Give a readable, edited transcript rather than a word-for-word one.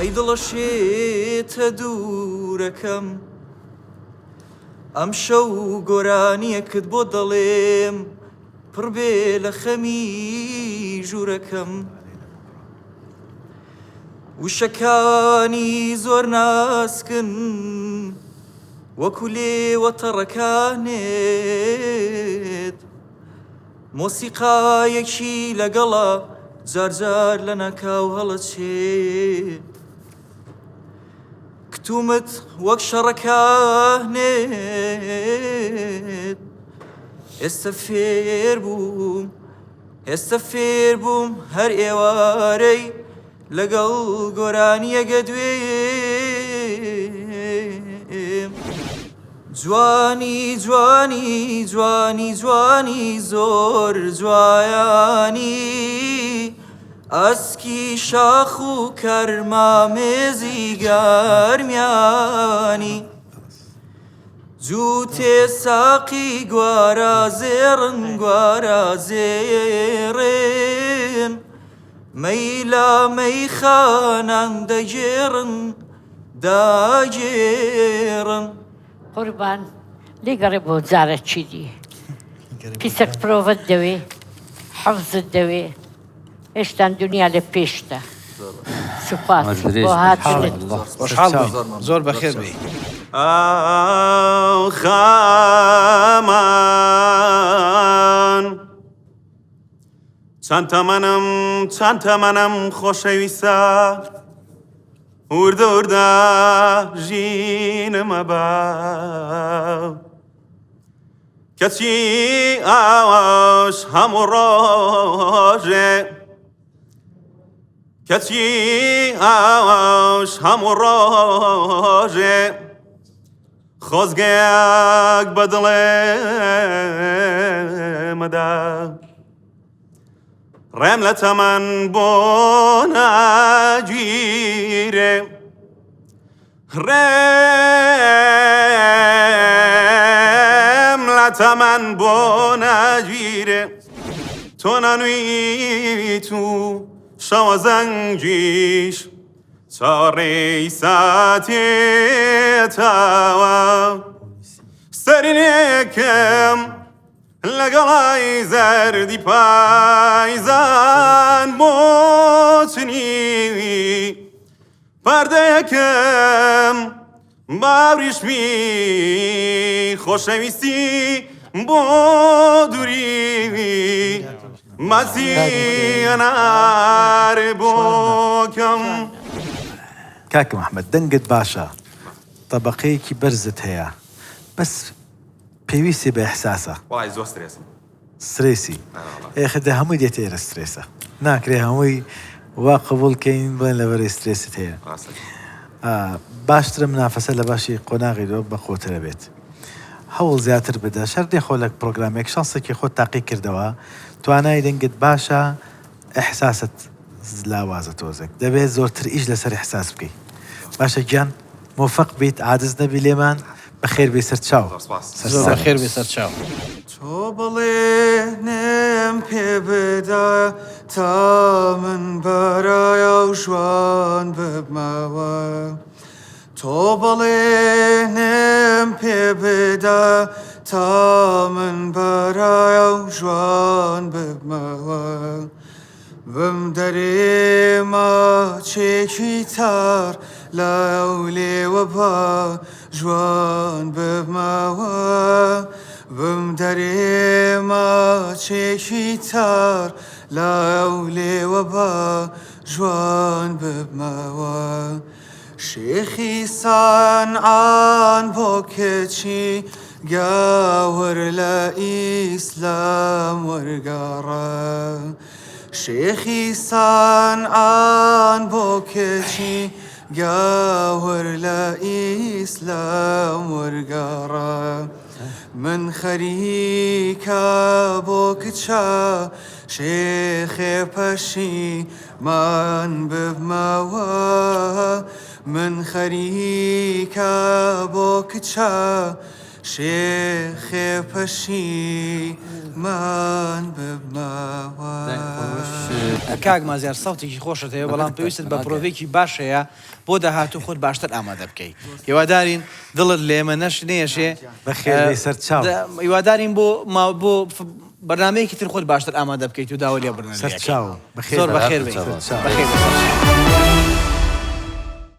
ئەی دڵە شێتە دوورەکەم ئەمشەو گۆرانیەکت بۆ دەڵێم پڕ بێ لە خەمی ژوورەکەم وشەکانی زۆر ناسکن وەکو لێوە تەڕەکانێت مۆسیقایەکی لەگەڵە جارجار لە ناکاو هەڵەچێ کتومت وەک شەڕەکانێت ئێستا فێر بووم ئێستا فێر بووم هەر ئێوارەی لەگەڵ گۆرانیەگە دوێم. جوانی جوانی جوانی جوانی زۆر جوایانی ئەسکی شاخ و کەرمامێزی گەرمیانی جووتێ ساقی گوارا زێڕن گوارا زێڕێن مەیلا مەیخانان دەگێڕن داگێڕن. قوربان لێگەڕێ بۆ جارەکی دی پیسەک پرۆڤەت دەوێ حەفزت دەوێ هێشتان دنیا لە پێشتە سوپاس بۆ هاتنت. خۆشحاڵ بووین زۆر بەخێر بێی. ئاو خامان چەند تەمەنم چەند تەمەنم خۆشەویستە وردە وردە ژینم ئەبا کەچی ئاواش هەموو ڕۆژێ کەچی ئاواش هەموو ڕۆژێ خۆزگەیەک بە دڵێ مەدا ڕێم لە تەمەن بۆ ناگیرێ ڕێم لە تەمەن بۆ ناگیرێ تۆ نانویت و شەوە زەنگیش چاوەڕێی ساتێ تاوە سەرێکم لەگەڵای زەردی پایزان بۆ چنیوی پەردەیەکم باوریشمی خۆشەویستی بۆ دووریوی ماسی ئەنار بۆکەم. کاکە محمد دەنگت باشە تەبەقەیەکی بەرزت هەیە بەس پێویستی بە ئیحساسە. وەڵای زۆر سترێسم. سترێسی ئێخ دە هەمووی دێتە ئێرە سترێسە ناکرێ هەمووی وا قبوڵ کەین بڵێن لەبەرەی سترێست هەیە. ڕاستە. باشترە منافەسە لە باشی قۆناغی دۆ بە قوترە بێت. هەوڵ زیاتر بدە شەرت نیە خۆ لە پرۆگرامێک شانسێکی خۆت تاقی کردەوە توانای دەنگت باشە ئیحساست لاوازە تۆزێک دەبێت زۆرتر ئیش لەسەر ئیحساس بکەی باشە گیان مۆفەق بیت عاجز نەبی لێمان بەخێر بێی سەر چاو زۆر سپاس. سەر زۆر سەر. بەخێر بێ سەر چاو. تۆ بەڵێنم پێ بدە تا من بەرایە و ژوان ببمەوە تۆ بەڵێنم پێ بدە تا من بەرایە و ژوان ببمەوە بمدەرێ ماچێکی تار لەو لێوە با ژوان ببمەوە بمدەرێ ماچێکی تار لەو لێوە با ژوان ببمەوە شێخی سەنعان بۆ کچی گاور لە ئیسلام وەرگەڕا شێخی سەنعان بۆ کچی گاور لە ئیسلام وەرگەڕا من خەریکە بۆ کچە شێخێ پەشی مان ببمەوە من خەریکە بۆ کچە. شێخێ پەشیمان ببمەوە. کاک مازیار سەوتێکی خۆشت هەیە بەڵام پێویستت بە پرۆڤێکی باش هەیە بۆ داهاتوو خۆت باشتر ئامادە بکەی هیوادارین دڵت لێمە نەش نێشێ بەخێر بێی سەرچاو. هیوادارین بۆ بۆ بەرنامەیەکی تر خۆت باشتر ئامادە بکەیت و داوای لێبوردن لێ سەرچاو. زۆر بەخێر بێی. بەخێر بێی سەرچاو.